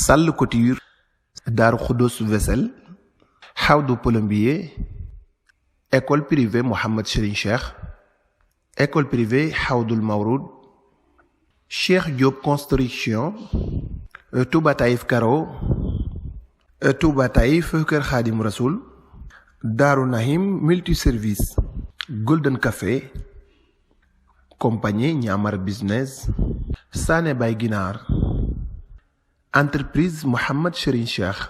Salle Couture, Darou Khoudoss Vaisselle, Hawdou Plombier, école privée Mohamed Serigne Cheikh, école privée Hawdoul Mawroud, Cheikh Diop Construction, Touba Taïf Karo, Touba Taïf Kër Khadim Rasoul, Darou Nahim Multiservice, Golden Café, compagnie Niamar Business, Sané Bay Guinar, entreprise Mohamed Serigne Cheikh,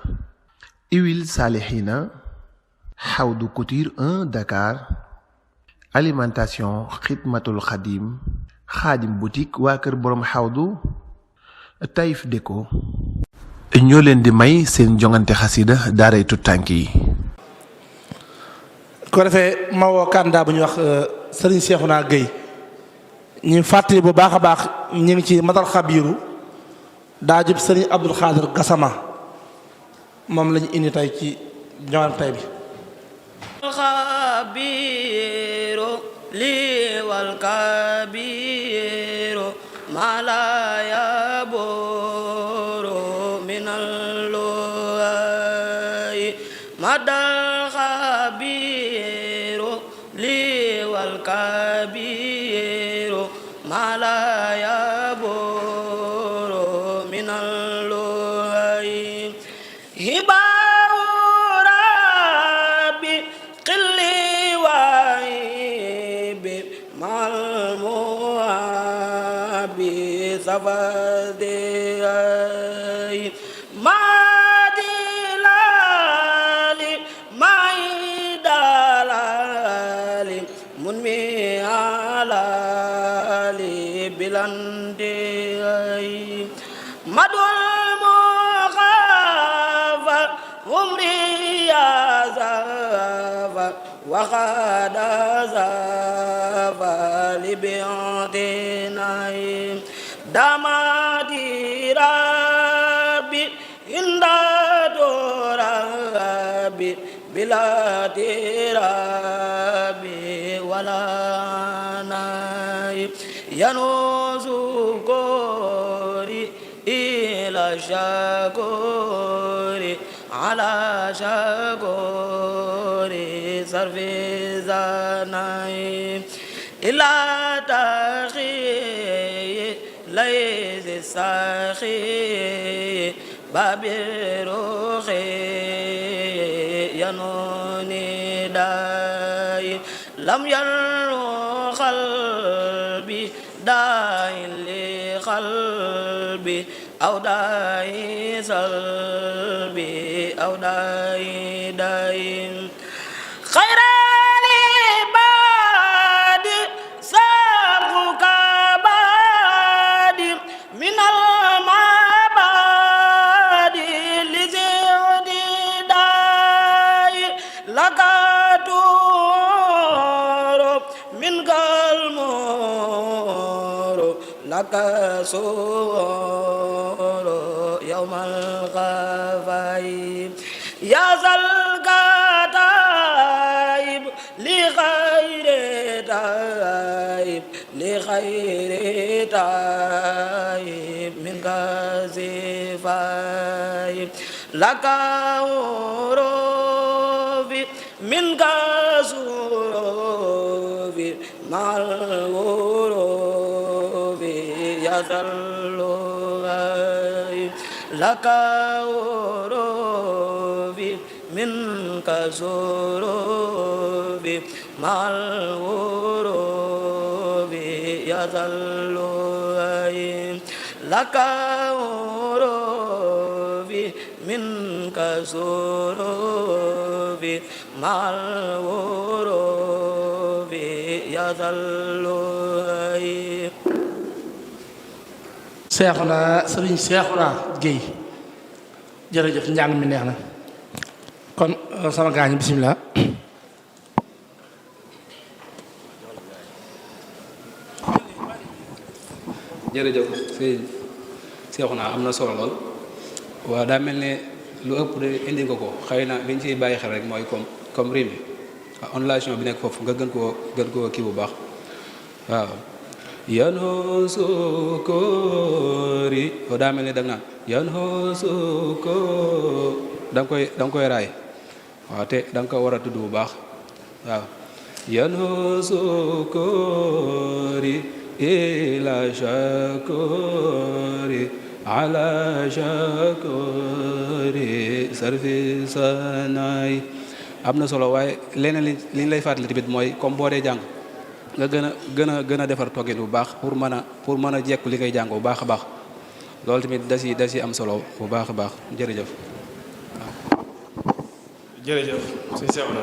Huile Salihina, Hawdou Couture 1 Dakar, alimentation Khidmatul Khadim, Khadim boutique waa kër borom Hawdou, Taïf Déco ñoo leen di may seen jongante xasida daaray tuttànk yi. ko defee ma woo candidat bu ñuy wax Serigne Cheikhouna Gueye ñu fàttali bu baax a baax ñu ngi ci matal xabiiru daa jub Serigne Abdoul Khadir Gassama moom lañu indi tey ci jongante tey bi. xabiiru li wal kabiiru ma la yaburu minal luwaayi madal xabiiru li wal kabiiru ma la yaburu minal luwaayi Sabadiyai madilali maidalali munmi alali bilandiyai madul mukhafa umri yazafa wa khadazafa libi'dinai damadi rabbi indadu rabbi biladi rabbi walanai yanuzu gori ila shagori ala shagori sarvizanai ila ليس الساخي باب الروح ينوني داي لم يرو قلبي داي لقلبي أو داي سلبي أو داي داي خير كسور يوم الغفايب يا زلقتايب لغير تايب لغير تايب من كزفايب لك أوروبي من كسوروبي مع لك أوروبي منك زوروبي مع الغروبي يظل لك أوروبي منك زوروبي مع الغروبي يظل Cheikhouna Serigne Cheikhouna Gueye jërëjëf njàng mi neex na kon sama gaañ bisimilah. jërëjëf sëñ Cheikhouna am na solo lool waaw daa mel ne lu ëpp de indi nga ko xëy na li ñu ciy bàyyi xel rek mooy comme rime bi ondulation bi nekk foofu nga gën koo kii bu baax waaw yanhu sukuri foofu daa mel ni dag naan yanhu sukuri da nga koy raay waaw te da nga ko war a tudd bu baax waaw yanhu sukuri ila shakuri ala shakuri sarfi sanay am na solo waaye leneen li ñu lay fàttali tamit mooy comme boo dee jàng nga gën a defar toggin bu baax pour mën a jekku li ngay jàng bu baax a baax loolu tamit da si am solo bu baax a baax jërëjëf. jërëjëf suñu seexu na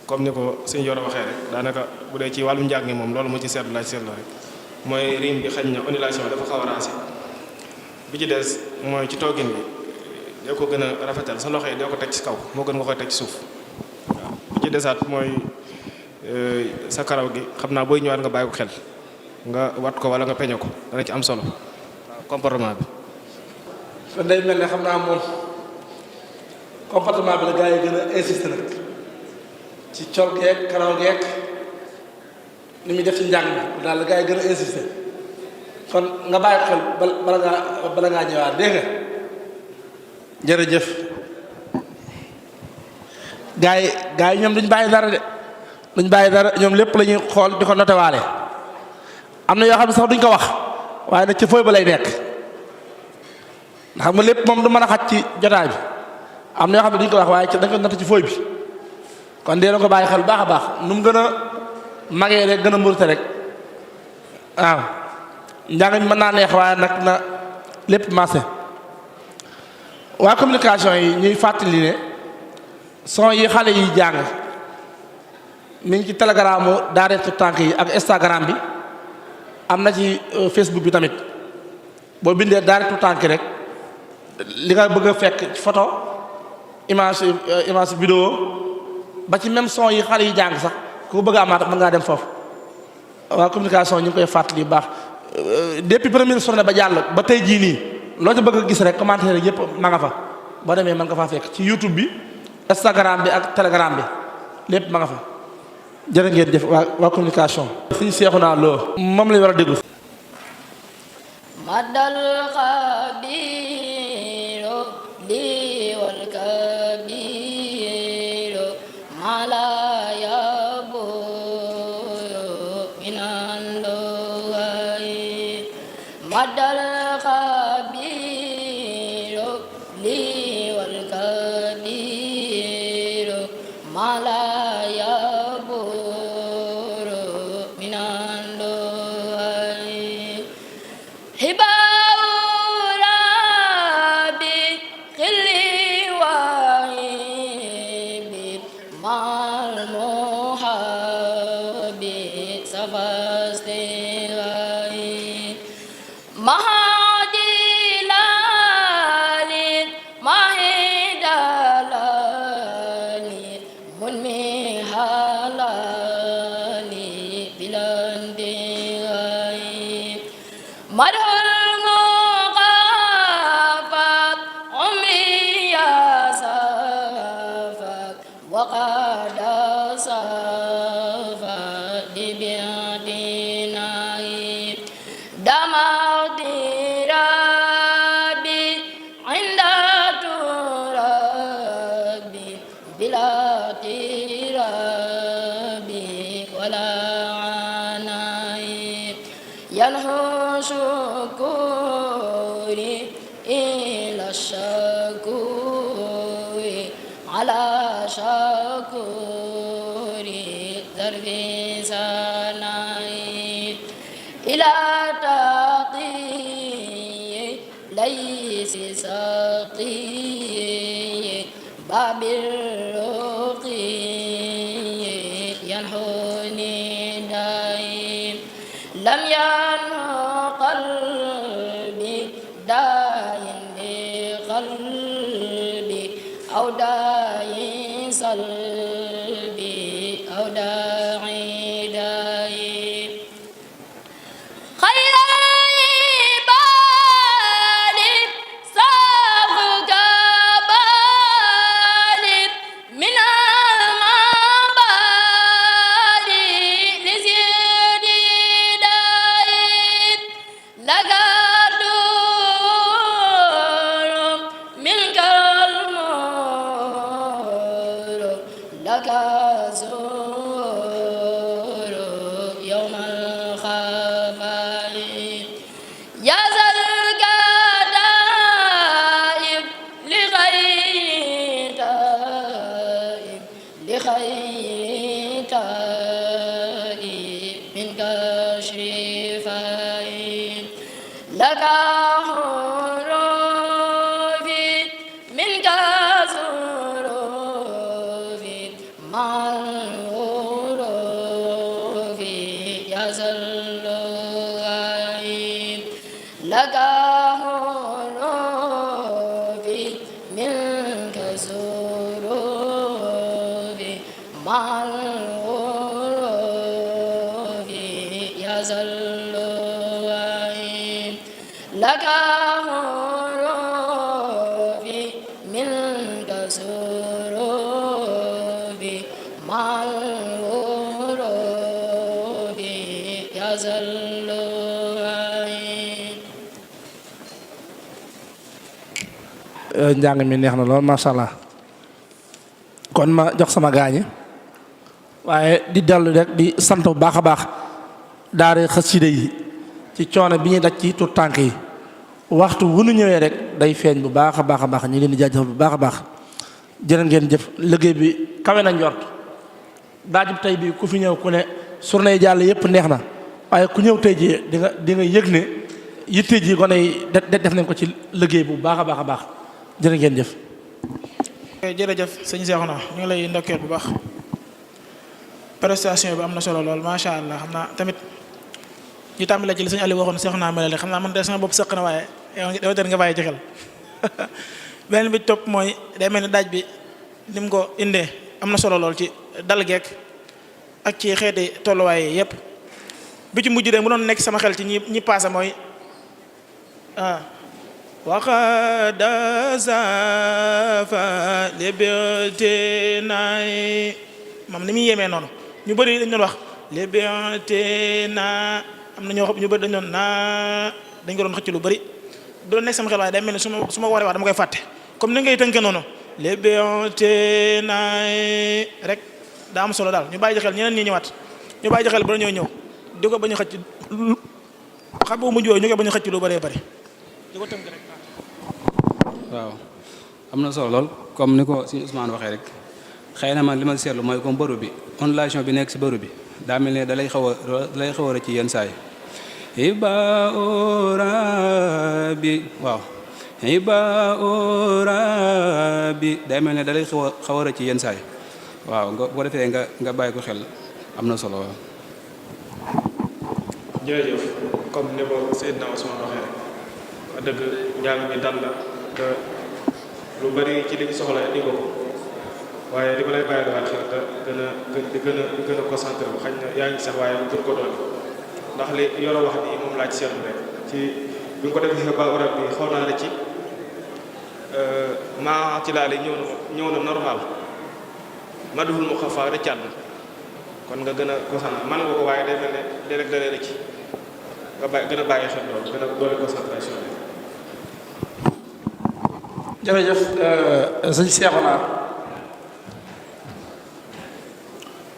comme ni ko suñu yor waxee rek daanaka bu dee ci wàllu njàng mi moom loolu moo ci seetlu laaj seetlu rek mooy riim bi xañ na ondulation dafa xaw a raasi bi ci des mooy ci toggin bi doo ko gën a rafetal sa loxo yi doo ko teg ci kaw moo gën nga koy teg ci suuf waaw bi ci desaat mooy sa karaw gi xam naa booy ñëwaat nga bàyyi ko xel nga wat ko wala nga peñe ko dana ci am solo waaw comportement bi. kon day mel ne xam naa moom comportement bi la gaa yi gën a insister nag ci col geek karaw geek ni muy def ci njàng mi daal la gaa yi gën a insister kon nga bàyyi ko xel bala ngaa ñëwaat dégg nga jërëjëf. gaa yi ñoom duñ bàyyi dara de duñ bàyyi dara ñoom lépp la ñuy xool di ko notewaale am na yoo xam ne sax duñ ko wax waaye nag ci fooy ba lay nekk ndax xam nga lépp moom du mën a xaj ci jotaay bi am na yoo xam ne duñ ko wax waaye dañ ko noté ci fooy bi kon dee na ko bàyyi xel bu baax a baax nu mu gën a magee rek gën a murte rek waaw njàng mi mën naa neex waaye nag na lépp maase. waa communication yi ñuy fàttali ne son yi xale yi jàng mi ngi ci telegramu daara tu tànk yi ak Instagram bi am na ci Facebook bi tamit boo bindee daara tu tànk rek li nga bëgg a fekk ci photo image vidéo ba ci même son yi xale yi jàng sax ku ko bëgg a amaat mën ngaa dem foofu. waa communication ñu ngi koy fàttali bu baax depuis première journée ba jàll ba tey jii nii loo ci bëgg a gis rek commentaire yëpp ma nga fa boo demee mën nga faa fekk ci YouTube bi Instagram bi ak Telegram bi lépp ma nga fa. jërë ngeen jëf waa communication. suñu seexu naa loo moom lañu war a déglu. madal xabiru li wal kabiru mala yabu minan doy madal xabiru li wal kabiru mala لم ينه قلبي داين بقلبي أو داين صلبي أو داعي داي خير عباد صافك بالد من المبادئ لزيد لك زور يوم الخفاء يا ذا الكتائب لغير تائب لخير تائب منك شفاء لك حروفي منك ظروفي مع الحروفي يا ذا الغيب لك حروفي منك ظروفي مع الحروفي يا ذا الغيب لك حروفي منك ظروفي مع الحروفي يا ذا الغيب. njàng mi neex na lool macha allah kon ma jox sama gaañi waaye di dellu rek di sant bu baax a baax daara xasida yi ci coono bi ñuy daj ci tur tànk yi waxtu wu nu ñëwee rek day feeñ bu baax a baax a baax ñu leen di jaajëfal bu baax a baax jërë ngeen jëf liggéey bi kawe na njort daajub tey bi ku fi ñëw ku ne journée yi jàll yëpp neex na waaye ku ñëw tey ji di nga yëg ne yitte ji gone yi def nañ ko ci liggéey bu baax a baax a baax jërë ngeen jëf. jërëjëf sëñ Seexuna ñu ngi lay ndokkeel bu baax prestation bi am na solo lool macha allah xam naa tamit ñu tàmbalee ci li sëñ Aliou waxoon Seexuna melale xam naa man de sama bopp sëq na waaye yow nga bàyyi ci xel beneen bi topp mooy day mel ni daaj bi ni mu ko indee am na solo lool ci dal geek ak ci xeeti tolluwaay yi yépp bi ci mujj de mu doon nekk sama xel ci ñi paase mooy وقد زاف liberté naay moom ni muy yemee noonu ñu bëri dañ doon wax liberté na am na ñoo xam ñu bëri dañ doon naa dañ ko doon xëcc lu bëri doon nekk sama xel waaye day mel ni su ma waree wax dama koy fàtte comme ni ngay tënkee noonu liberté naay rek daa am solo daal ñu bàyyi xel ñeneen ñi ñëwaat ñu bàyyi xel ba ñoo ñëw di ko bañ a xëcc xam boo mujj yooyu ñu ko bañ a xëcc lu bëree bëri di ko tënk rek. waaw am na solo lool comme ni ko suñu Ousmane waxee rek xëy na man li ma seetlu mooy comme bëru bi ondulation bi nekk si bëru bi daa mel ne dalay xaw a rëcc yenn saa yi iba ora bi waaw iba ora bi day mel ne dalay xaw a rëcc yenn saa yi waaw nga boo defee nga bàyyi ko xel am na solo waaw. jërëjëf comme ni ko Seydina Ousmane waxee rek wax dëgg njàng mi dal la te lu bari ci li ñu soxla indi ko waaye li ma lay bàyyi daal xel te gën a concentré bu xañ na yaa ngi sax waaye mu gën ko doon ndax li yoro wax nii moom laaj seetlu rek ci bi nga ko defee ba warab bi xaw naa la ci maa ci laale ñëw na normal ma duful mu xafa rëccaat na kon nga gën a concentré man nga ko waaye day mel ne léeg-léeg da leen ci nga gën a bàyyi xel loolu gën a doole concentration bi. jërëjëf sëñ Seexuna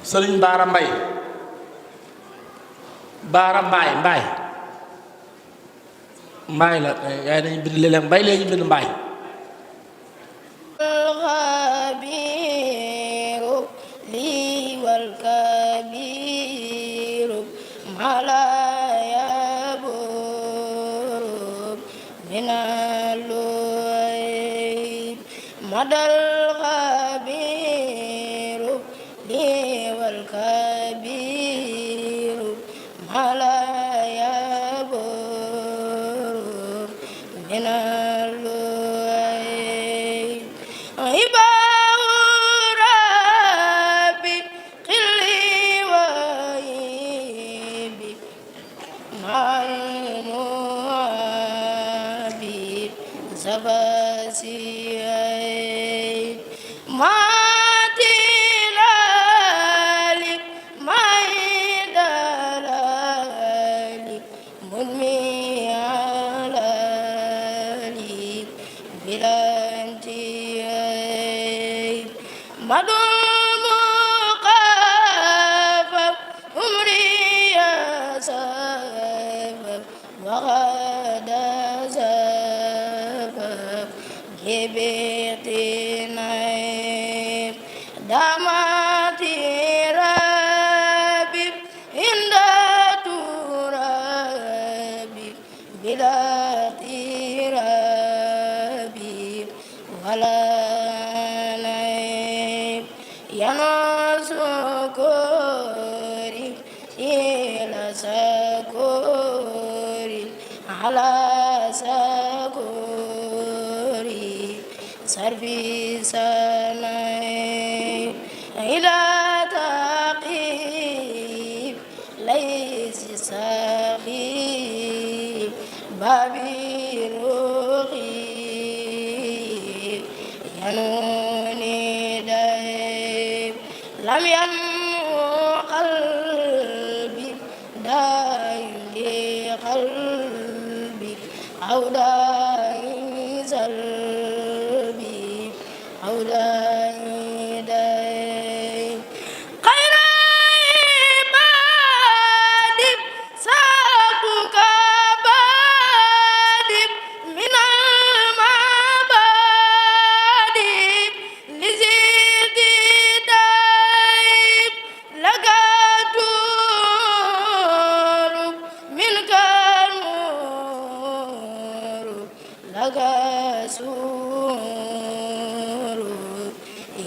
sëriñ Baara Mbay mbaay la yaay dañu bind léeg-léeg mbay léegi bind mbaay الخبير لي والكبير ما لا يبور من الليل مدى الخبير لي والكبير ما لا يبور من الليل Madul لبيتنا داماتي ربي عند ترابي بلا ترابي ولا نيب ينسكوري إلى سكوري على سكوري سربي سناي إلى تقيب ليس سخيب بابي رقيب ينوني دايب لم ينمو قلبي دايم لقلبي أو دايم سلبي أو دايم دايم خير عبادي ساقك بادي من المبادي لزيدي دايب لك دور منك النور لك سور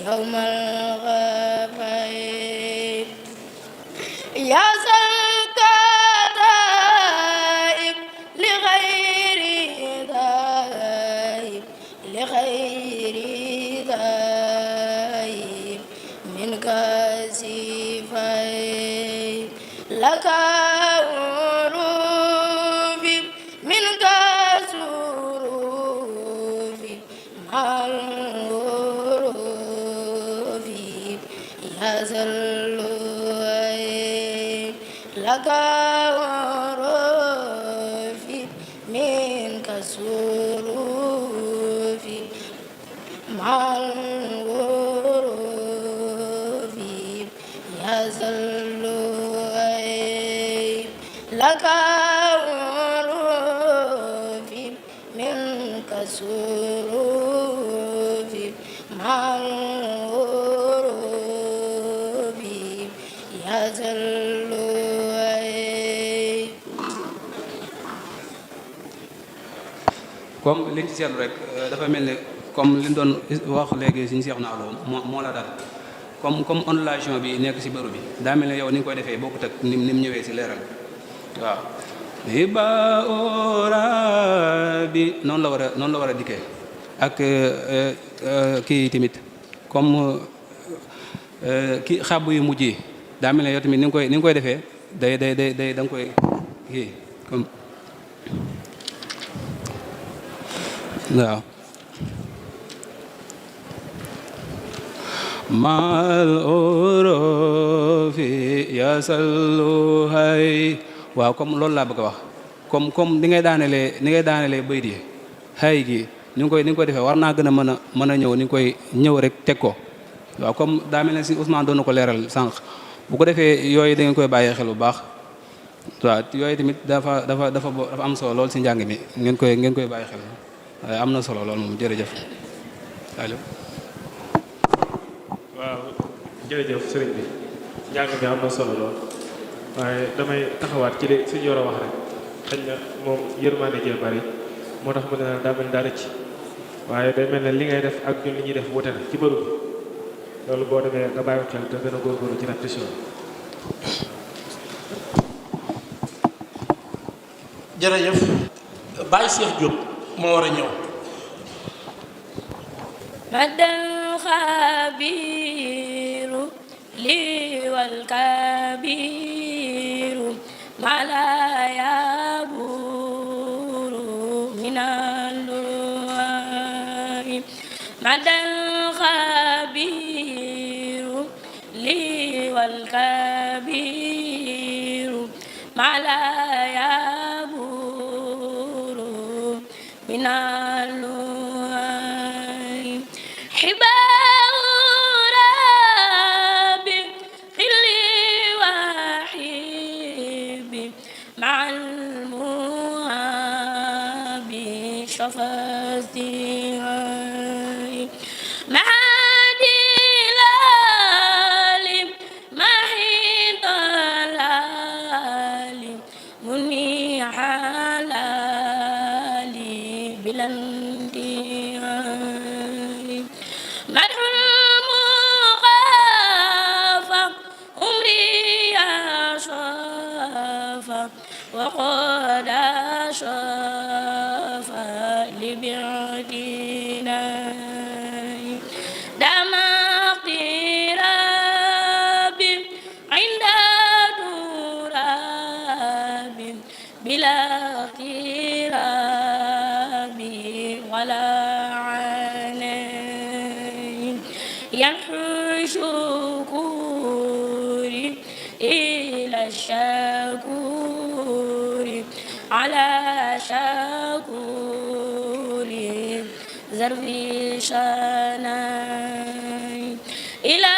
يوم الغفير يا سلكتائب لغير ذايب لغير ذايب منك سيفايب لك عروبي منك سروبي مع الغروبي يا زلوي لك عروبي منك سروبي مع الغروبي يا زلوي لك عروبي منك سروبي مع الغروبي يا زلوي comme liñ ci seetlu rek dafa mel ne comme liñ doon wax léegi suñu seex na aloom moo la dal comme ondulation bi nekk ci bëru bi daa mel ne yow ni nga koy defee bokkut ak ni mu ñëwee ci leeral waaw hiba ora bi noonu la war a dikkee ak kii tamit comme kii xàbb yu mujj yi daa mel ne yow tamit ni nga koy defee day da nga koy kii comme waaw mal orofi yasallu hay waaw comme loolu laa bëgg a wax comme ni ngay daanelee bayit yi hay gi ni nga koy defee war naa gën a mën a ñëw ni nga koy ñëw rek teg ko waaw comme daa mel ne si Ousmane doon na ko leeral sànq bu ko defee yooyu da ngeen koy bàyyee xel bu baax waaw yooyu tamit dafa am solo lool si njàng mi ngeen koy bàyyi xel waaye am na solo lool moom jërëjëf allo. waaw jërëjëf sëriñ bi njàng mi am na solo lool waaye damay taxawaat ci li suñu yor a wax rek xëy na moom yërmande jee bari moo tax mu ne daa mel daa rëcc waaye day mel ne li ngay def ak ñun li ñuy def wute na ci bëru bi loolu boo demee nga bàyyi xel te gën a góorgóorlu ci répétition. jërëjëf Baye Cheikh Diop moo war a ñëw. madal xabiru li wal kabiru mala yaburu minalluhi madal xabiru li wal kabiru mala yaburu minalluhi حباء ربي خلي وحيبي مع الموهب شفتي دام اقتراب عند تراب بلا اقتراب ولا عانين ينحو شكوري إلى الشكور على شكور زرفي شاني إلى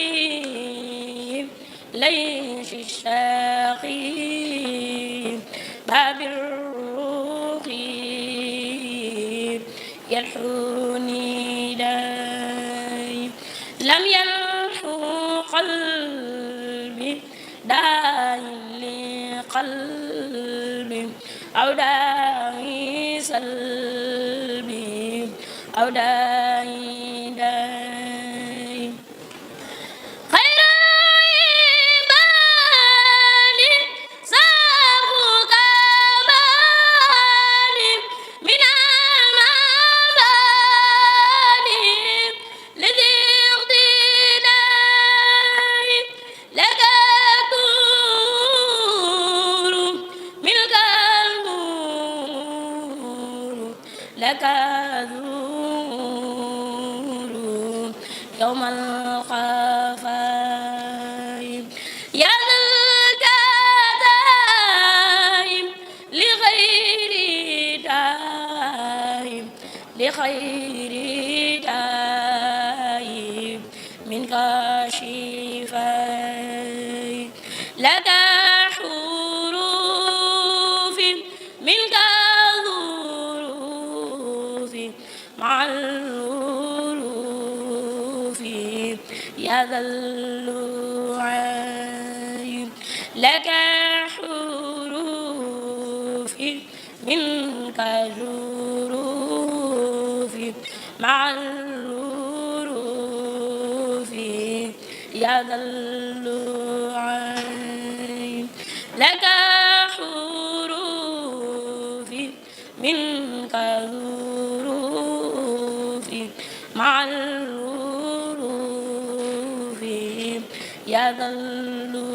تعقيب ليش الشاقي باب الرقيب يلحوني داي لم يلحو قلبي داعي لقلبي أو داعي سلبي أو داعي داعي خير عبادي ساق كمالي من المبادئ الذي اقتدائي لك الدور ملك النور لك الزور يوم الخفايب يا ذا الكتائب لغير تائب لخير تائب منك شفاي لك حروف منك ظروف مع الحروف يا ذا اللعاب لك حروف منك ظروف مع الحروف يا ذا اللعاب لك حروف منك ظروف مع الحروف يا ذا اللعاب.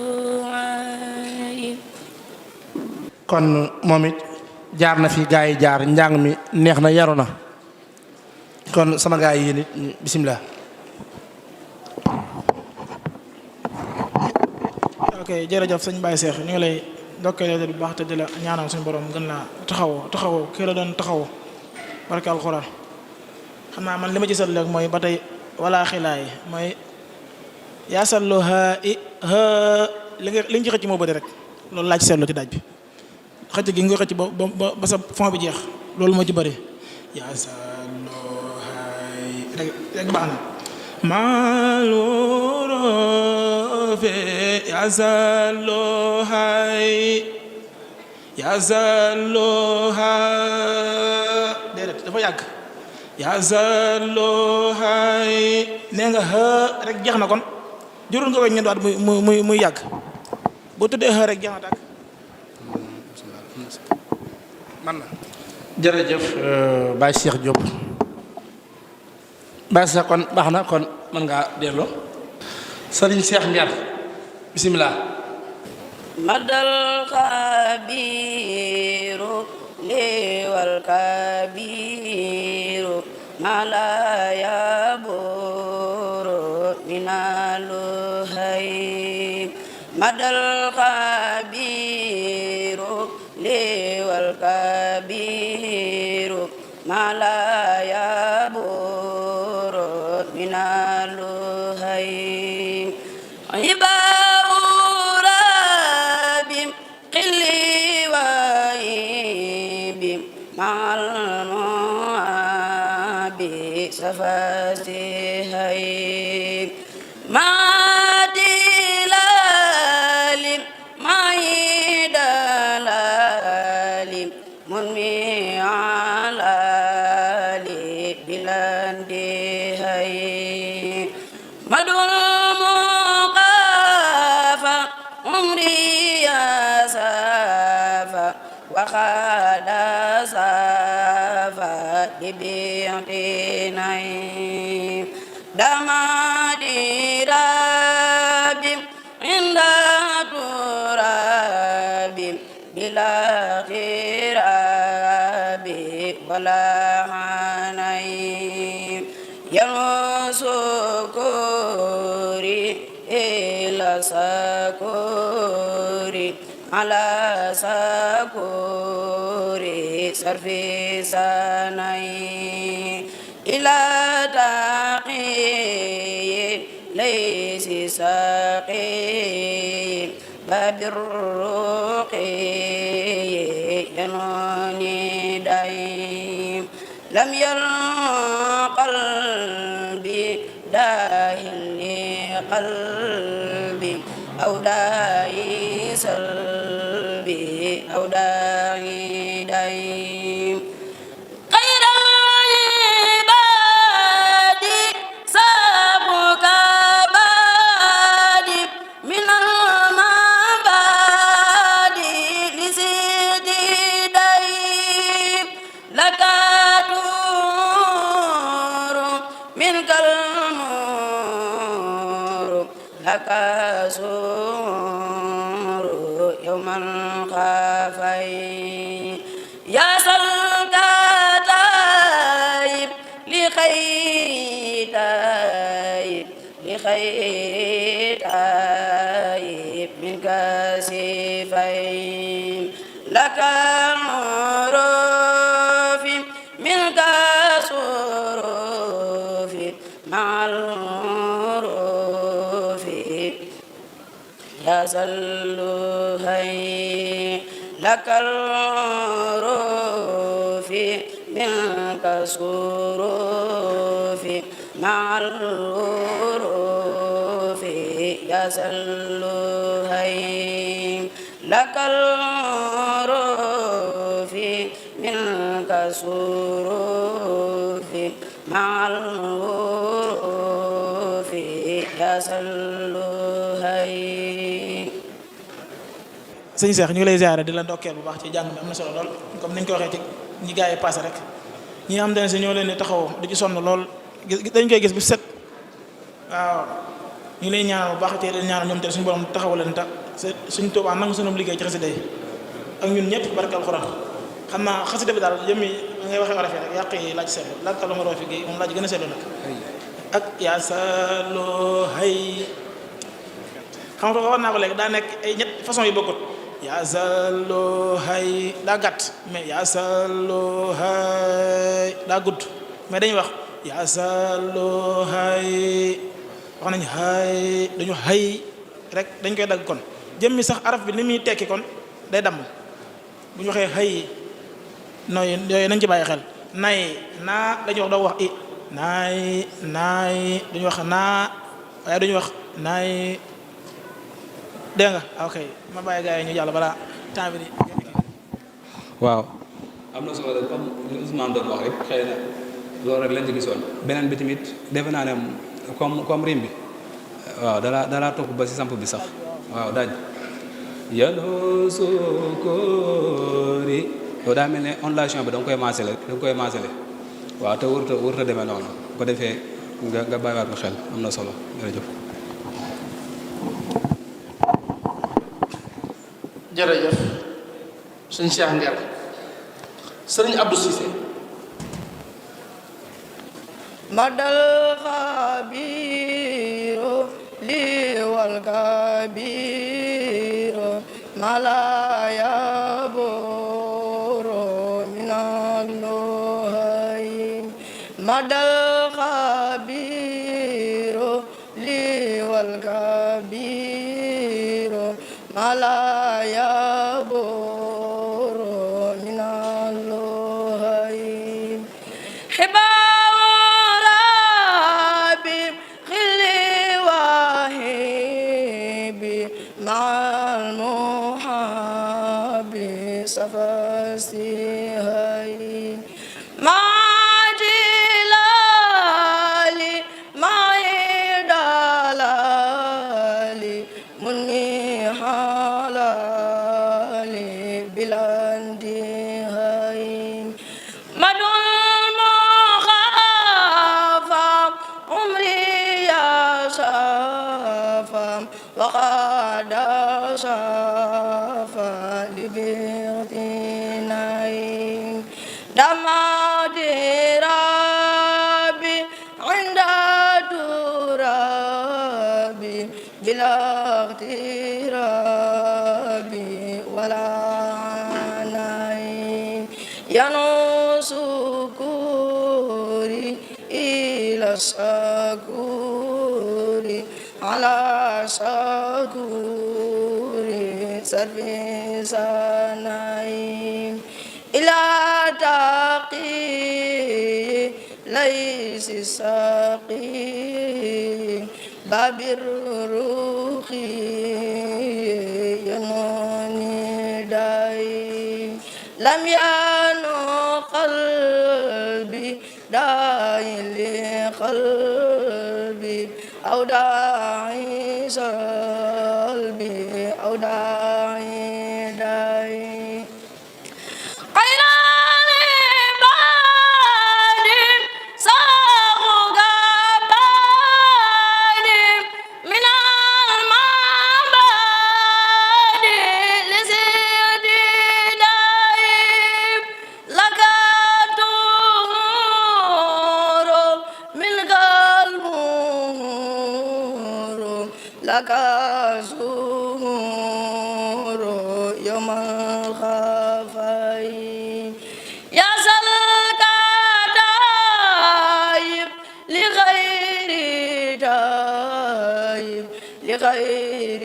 kon moom it jaar na fi gaa yi jaar njàng mi neex na yaru na kon sama gaa yi yéen it bisimilah. ok jërëjëf sëñ Baye Cheikh ñu ngi lay ndokkee bu baax te di la ñaanal suñu borom gën laa taxawoo kii la doon taxawoo barke alxuraan xam naa man li ma ci seetlu léegi mooy ba tey wala xilaay mooy yaasallu li nga ci xëcc moo bëri rek loolu laa ci seetlu ci daaj bi xëcc gi nga xëcc ba sa fond bi jeex loolu moo ci bëri yaasallu rek baax na maalurofe yaasalluha déedéet dafa yàgg yaasalluhay nee nga rek jeex na kon jurul nga koy ñëwaat muy yàgg boo tuddee rek jeex na tàkk man na jërëjëf Baye Cheikh Diop Baye Cheikh kon baax na kon mën ngaa delloo Serigne Cheikh Ndiar bisimilah. madal kabiru liwal kabiru mala yaburu minaluhay madal kabiru liwal kabiru mala yaburu minaluhay ibaurabim qilli waibim mal muabi safatihay madilalim maidalalim munmi alali bilandihay madul muqafa umri ya safa wa khada safa ببيعتني دمادي ربي عند ترابي بلا غرابي ولا عني ينسكوري إلى سكوري على سكوري صرفي سني إلى تقي ليس سقي باب الرقي ينوني دايم لم يرى قلبي داهل قلبي أو داعي سلبي أو داعي دايم خير العباد سابك بادي من المبادي لسيدي دايم لك نور منك النور لك سور يوم الخافين يا سلكتايب لخيتايب لخيتايب من كاسفين لك العروف منك صروف مع العروف يا سلوهي لك العروف منك صروف مع العروف يا سلوهي لك العروف منك صروف مع العروف يا سلوهي. sëñ Cheikh ñu ngi lay ziare di la ndokkeel bu baax ci jàng mi am na solo lool comme ni ñu ko waxee ci ñi gars yi passé rek ñi nga xam ne si ñoo leen di taxaw du ci sonn lool dañ koy gis bu set waaw ñu ngi lay ñaanal bu baax te leen ñaanal ñoom te suñu borom taxawal leen ta suñu Tuubaa nangu sunu liggéey ci xasida yi ak ñun ñëpp barke alxuraan xam naa xasida bi daal jëmmi ngay waxee war a fee rek yàq yi laaj seetlu laaj kàlla ma roo fi gi moom laaj gën a seetlu nag ak yaa saloo hay xam nga war naa ko léegi daa nekk ay ñett façon yu bokkut yaa saloo hay daa gàtt mais yaa saloo hay daa gudd mais dañuy wax yaa saloo hay wax nañ hay dañu hay rek dañ koy dagg kon jëmmi sax araf bi ni muy tekki kon day damm bu ñu waxee hay nooy yooyu nañ ci bàyyi xel nay naa dañuy wax doo wax i naay naay dañu wax naa waaye dañu wax naay dégg nga ok ma bàyyi gars yi ñu jàll balaa temps bi di waaw am na solo comme li Ousmane doon wax rek xëy na loolu rek lañ ci gisoon beneen bi tamit defe naa ne comme rim bi waaw dalaa topp ba si samp bi sax waaw daaj yano sukori loolu daa mel ne ondulation bi da nga koy maasale waaw te wërta demee noonu ko defee nga bàyyiwaat ko xel am na solo jërëjëf jërëjëf suñ Cheikh Nger sëriñ Abdou Cissé madal xabiru li wal kabiru malaya boro minallohay madal xabiru li wal kabiru malaya boro minallohay فاستهين مع جلالي مع دلالي مني حلالي بلا انتهاء مدن وقد صفى لبغتنين دمعت ربي عند ترابي بلا اغتراب ولا عناء ينوس كوري إلى السكور على سكور سربي سنايم إلى تقي ليس ساقي باب الروح ينوني داي لم ينو قلبي داعي لقلبي أو داعي سلبي أو داعي داعي لك زهور يوم الخفي يا سلك تايب لغير تايب لغير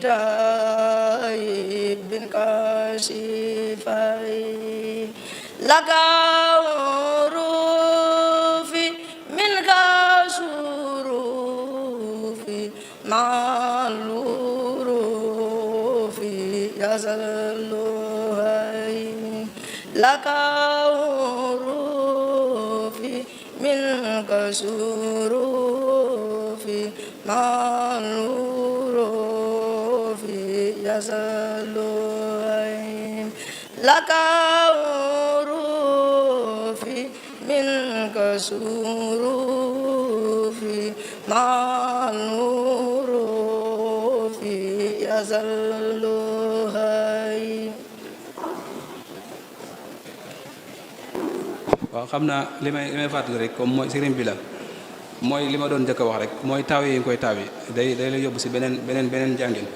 تايب كاشفي لك عروفي منك سروفي مع الوروف يزلهي لك عروف منك سروف مع الوروف يزلهي لك عروف منك سروف مع الوروف يزلهي. waaw xam naa li may fàttali rek comme mooy sëriñ bi la mooy li ma doon njëkk a wax rek mooy taaw yi nga koy taaw yi day lay yóbbu si beneen jàngin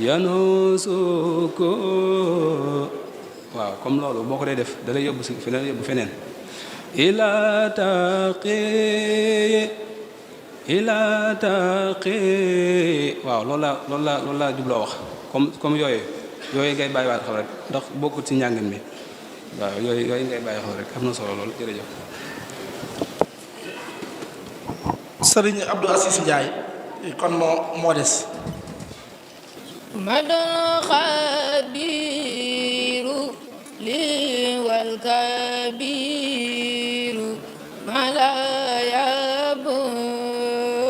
yanu suko waaw comme loolu boo ko dee def da lay yóbbu si fi lay yóbbu feneen ila taqi waaw loolu la jubloo wax comme yooyu ngay bàyyiwaat xel rek ndax bokkut ci njàngin mi waaw yooyu ngay bàyyi xel rek am na solo lool jërëjëf. Sëriñ Abdou Assis Ndiaye kon moo des. madal xabiru li wal kabiru mala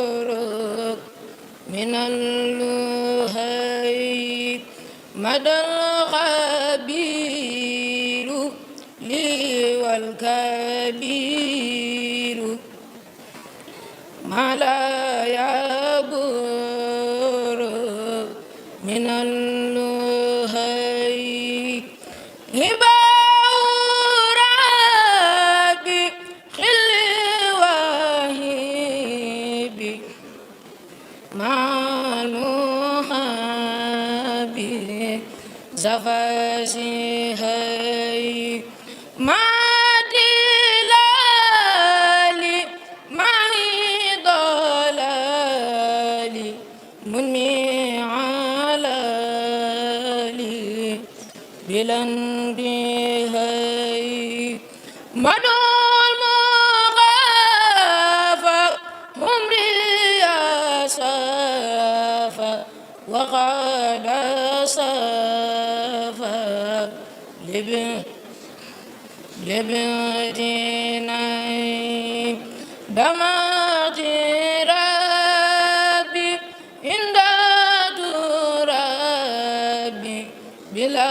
yaburuk minal luhay madal xabiru li wal kabiru mala yaburuk minal luhay hibaurabi khilli wahibi manuhabi zafasihay madilali mahidolali munmi بلندهي مدول مغافى عمري يا صافى وقد صافى لبنتي دمعت ربي عند ترابي بلا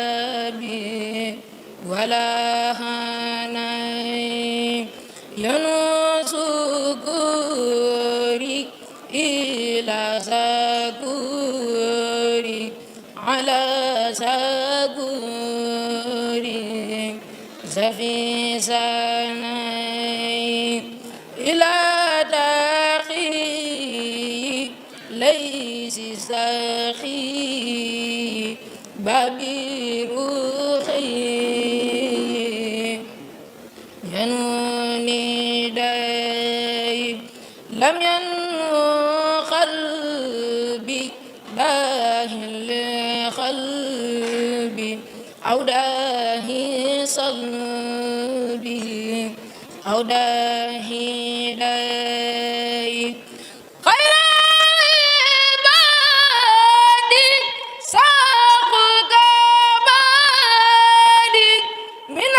اغترابي ولا هناي ينوس كوري سفي سناي إلى داخي ليس ساخي بابي روحي ينوني داي لم ينو قلبي داهل قلبي أو داهي صلبي أو داهي داي خير عبادي ساقك بادي من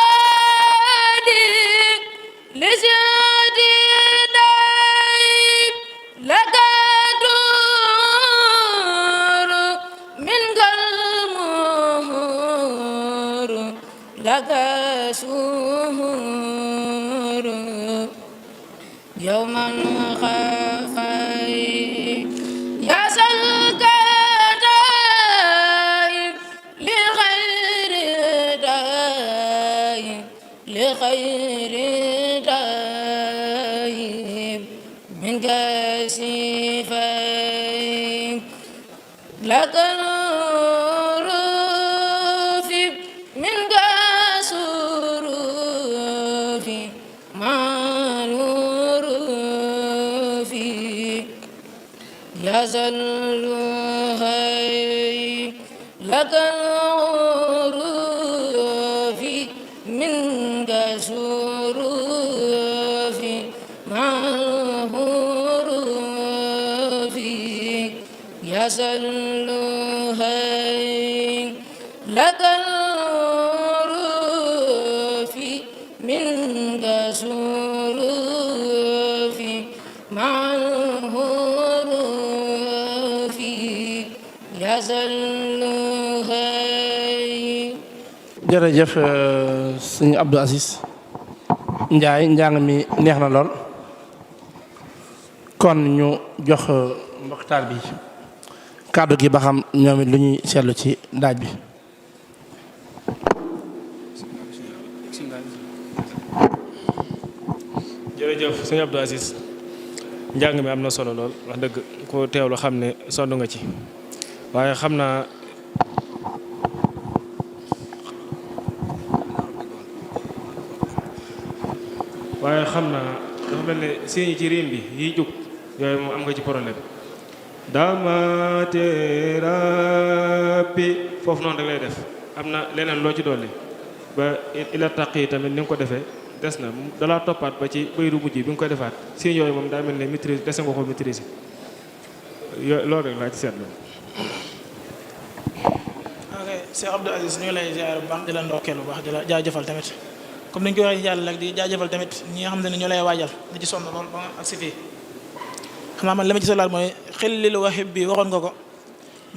المبادي لزيادي داي لك دور منك المهور لك سهور يوما خفي يا سلكتاي لخير داي لخير داي من كاسفي لك نور في من كسرور في مع نور في يزل هاي لك نور في من كسرور في مع نور في يزل هاي لك النور في من كسور في مع النور في يزل هاي jërëjëf sëñ Abdou Aziz Ndiaye njàng mi neex na lool kon ñu jox mboxtaal bi kàddu gi ba xam ñoom it lu ñuy seetlu ci daaj bi. jërëjëf sëñ Abdou Aziz njàng mi am na solo lool wax dëgg ko teewlu xam ne sonn nga ci waaye xam naa dafa mel ne seen ci riim bi yiy jóg yooyu moom am nga ci problème damaate rabbi foofu noonu rek lay def am na leneen loo ci dolli ba ila taq yi tamit ni nga ko defee des na dalaa toppaat ba ci bayru mujj bi nga koy defaat seen yooyu moom daa mel ne maîtrise dese nga ko maîtriser yooyu loolu rek laa ci seetlu. ok Cheikh Abdou Aziz ñu ngi lay ziar bu baax di la ndokkeel bu baax di la jaajëfal tamit comme ni ñu ko waxee yàlla nag di jaajëfal tamit ñi nga xam ne ñoo lay waajal di ci sonn lool ba nga agsi fii xam naa man li ma ci solaal mooy xillil wahib bi waxoon nga ko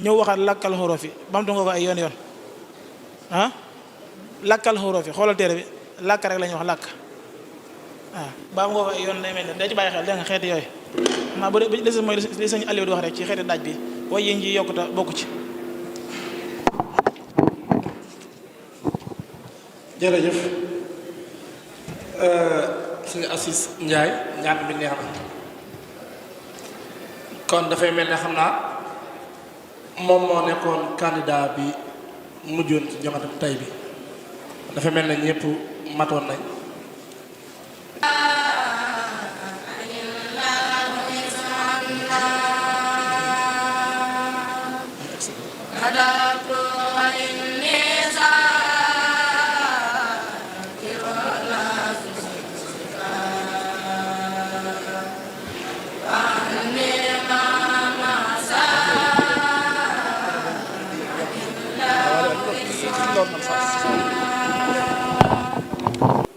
ñëw waxaat lakkal xuruf yi bamtu nga ko ay yoon ah lakkal xuruf yi xoolal téere bi làkk rek la ñuy wax làkk waaw baam nga ko ay yoon day mel ne day ci bàyyi xel dégg nga xeeti yooyu xam naa bu dee des mooy li sëñ Aliou di wax rek ci xeeti daaj bi way yéen ji yokkuta bokku ci. jërëjëf sëñ Aziz Ndiaye njàng bi neex na kon dafay mel ne xam naa moom moo nekkoon candidat bi mujjoon ci joŋante tey bi dafa mel ne ñëpp matoon nañ.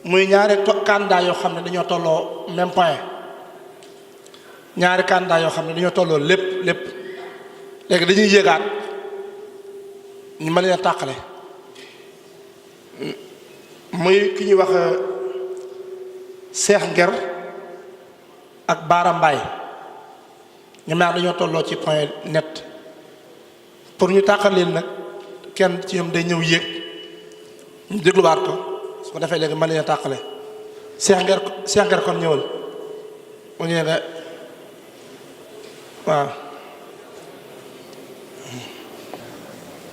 muy ñaari candidat yoo xam ne dañoo tolloo même point ñaari candidat yoo xam ne dañoo tolloo lépp léegi dañuy yéegaat ñu mën leen a tàqale muy ki ñuy wax Cheikh Nger ak Baara Mbaye ñoom ñaar dañoo tolloo ci point net pour ñu tàqal leen nag kenn ci ñoom day ñëw yéeg ñu dégluwaat ko su ko defee léegi mën leen a tàqale Cheikh Nguer kon ñëwal mu ñëwee nga waaw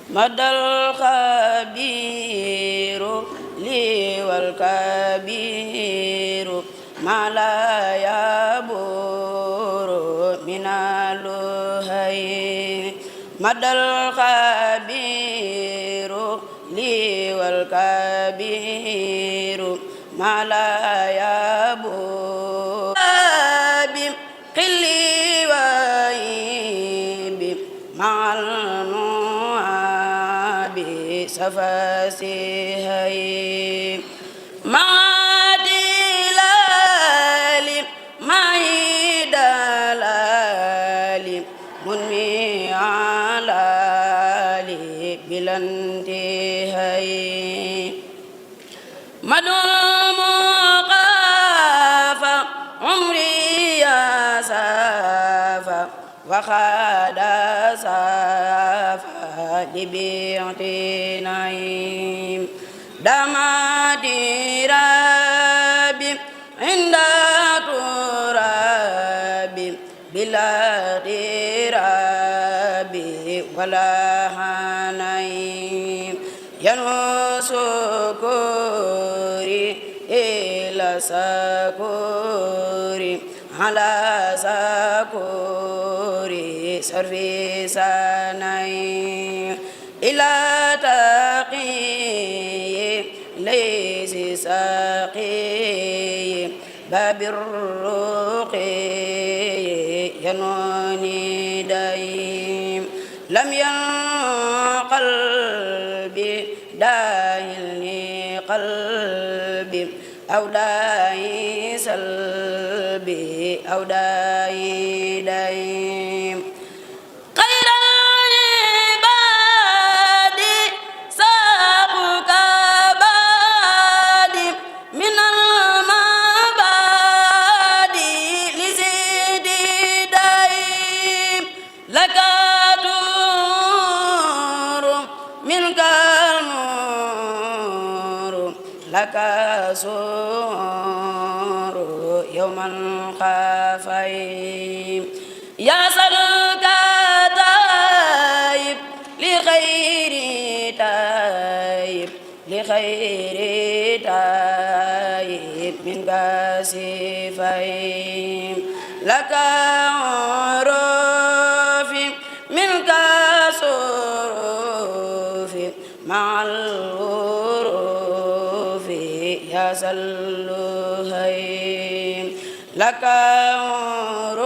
madal xabiru li wal kabiru mala yaburu minaluhay madal xabiru li wal kabiru mala yaburu bi qilli wa bi mal safasihay madilali maidalali munmi alali bilantihay madul muqafa umri ya safa wa khada safa لبيعتنايم دمادي ربي عند ترابي بلا ربي ولا حنايم ينسكوري إلى سكوري على سكوري سرفي سنايم إلى تقي ليس ساقي باب الرقي ينوني دايم لم ينقلبي داهلني قلبي أو داي سلبي أو داي دايم كسور يوم الخفيم يا سلك تايب لخير تايب لخير تايب من كاسفين لك عروف من كسروف مع سلوهين لك عروف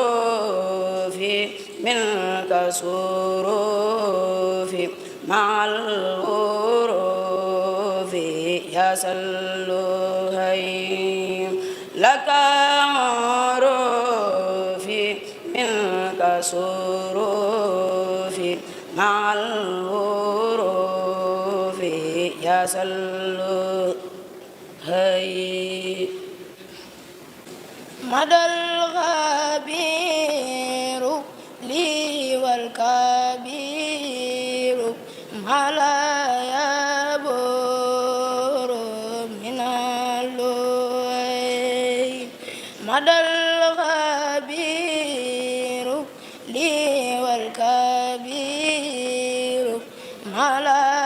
منك سروف مع الغروف يا سلوهين لك عروف منك سروف مع الغروف يا سلوهين هاي مدى الغبير لي والكبير ما لا يبور من اللوي مدى الغبير لي والكبير ما لا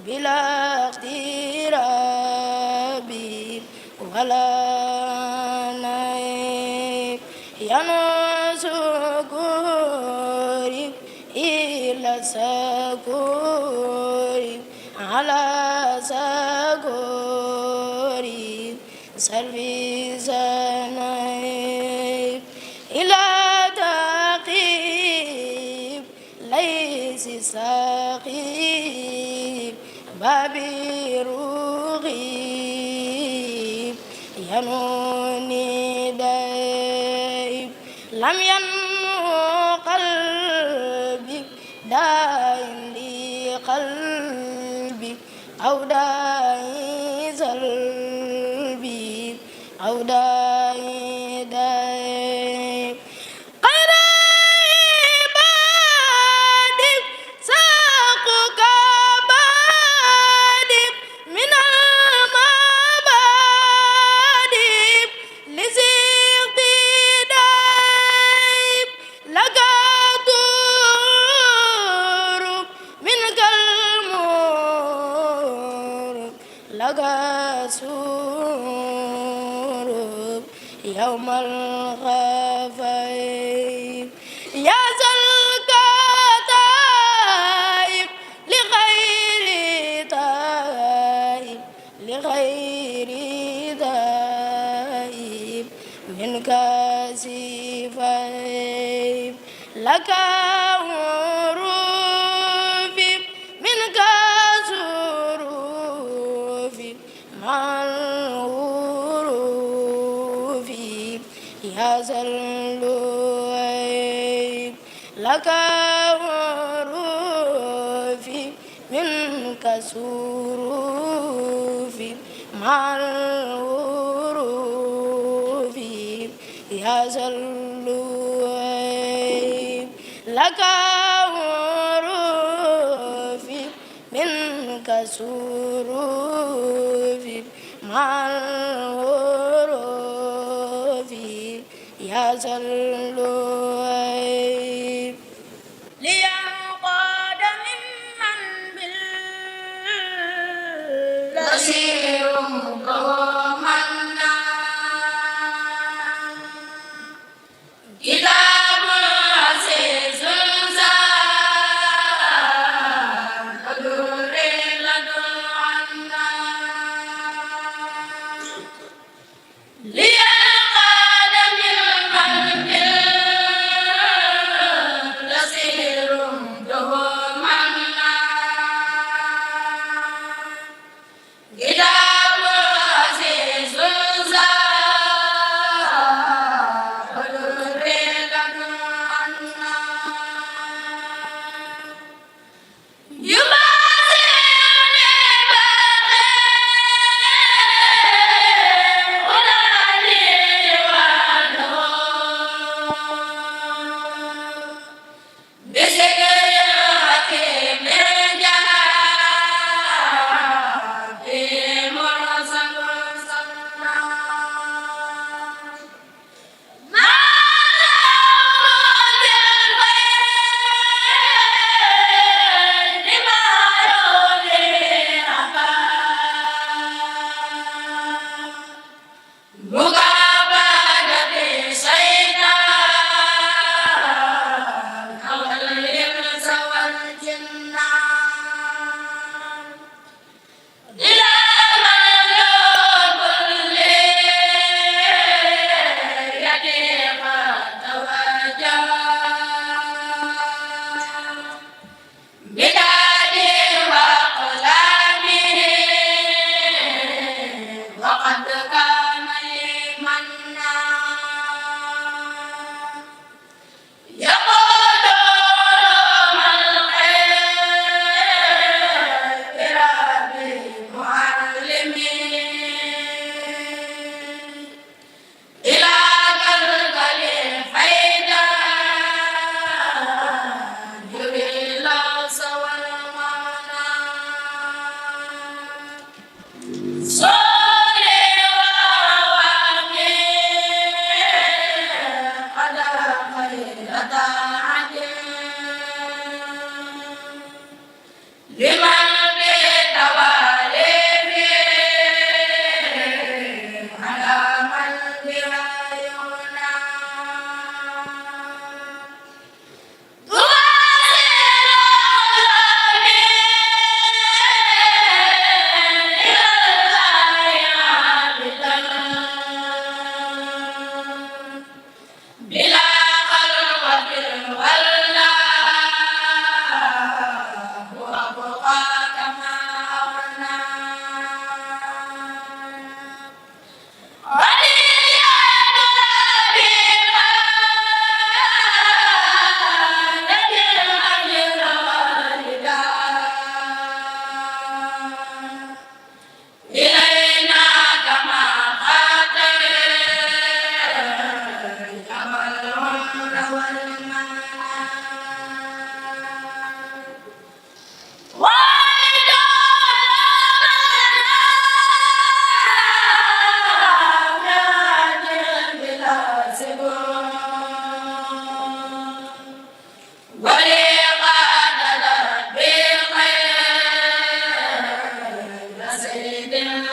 bila ولا نيب ينسكوري إلا سكوري على سكوري سلبي زنيب إلى تقيب ليس سقيب بابي رغيب ينوني دايب لم ينمو قلبي دائم لقلبي أو داعي سلبي أو داعي دايب يوم الغفير يا ذا الكتائب لغير تائب لغير تائب من كاسفيب لك عروفي من كسروفي مع يا ذا اللؤيب لك عروفي منك سروفي مع العروف يا ذا اللؤيب لك عروفي منك سروفي مع يا ذا اللؤيب لينقاد ممن بالبصير كومنا كتاب عزيز زاد أدر لدن عنا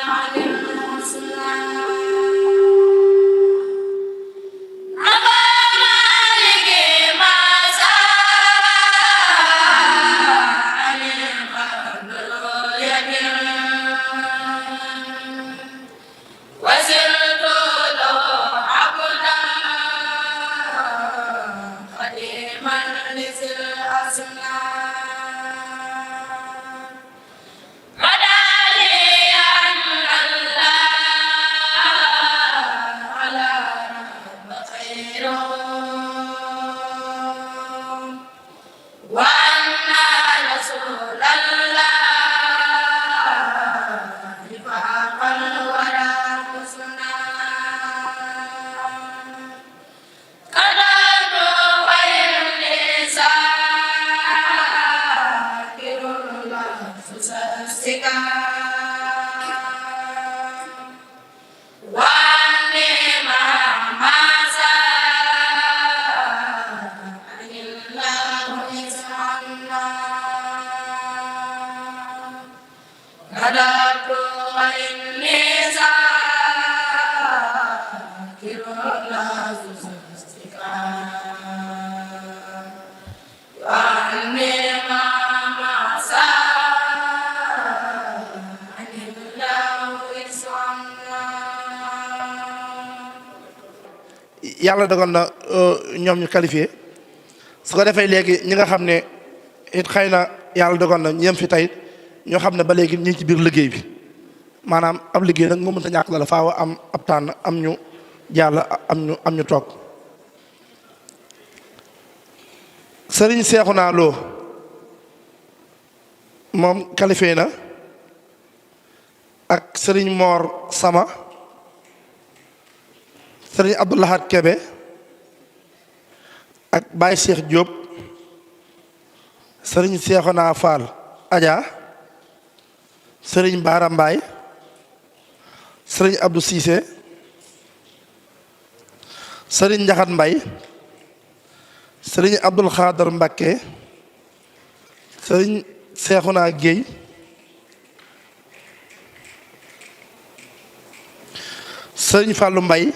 عن الحسنى yàlla dogal na ñoom ñu qualifié su ko defee léegi ñi nga xam ne it xëy na yàlla dogal na ñeem fi tey ñoo xam ne ba léegi ñu ngi ci biir liggéey bi maanaam ab liggéey nag moo mënta ñàkk la faaw am ab tànn am ñu jàll am ñu toog Serigne Cheikhouna Lo moom qualifié na ak Serigne Mor Sama Serigne Abdoulahad Kebe ak Baye Cheikh Diop Serigne Cheikhouna Fall Adja Serigne Bara Mbaye Serigne Abdou Cissé Serigne Ndiakhate Mbaye Serigne Abdoul Khadar Mbacké Serigne Cheikhouna Gueye Serigne Fallou Mbaye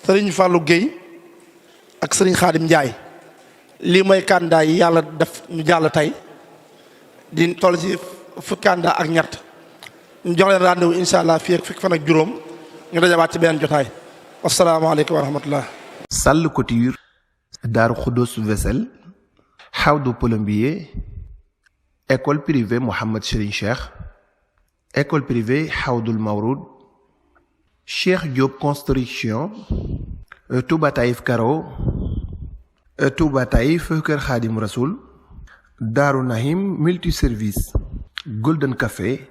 Serigne Fallou Gueye ak Serigne Khadim Ndiaye lii mooy candidat yi yàlla def ñu jàll tey di toll ci fukki candidat ak ñett ñu jox leen rendez-vous incha allah fii ak fukki fan ak juróom ñu dajawaat ci benn jotaay asalaamaaleykum wa rahmatullah. Sall Couture, Darou Khoudoss Vaisselle, Hawdou Plombier, école privée Mohammed Serigne Cheikh, école privée Hawdoul Mawroud, Cheikh Diop Construction, Touba Taïf Karo, Touba Taïf Kër Khadim Rasoul, Darou Nahim Multiservice, Golden Café,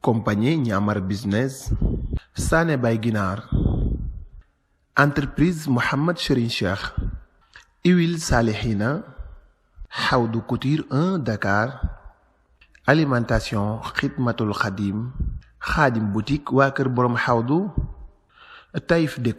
compagnie Niamar Business, Sané Bay Guinar, entreprise Mohammed Serigne Cheikh, Huile Salihina, Hawdou Couture 1 Dakar, alimentation Khidmatul Khadim, Khadim boutique waa kër borom Hawdou, Taïf Déco.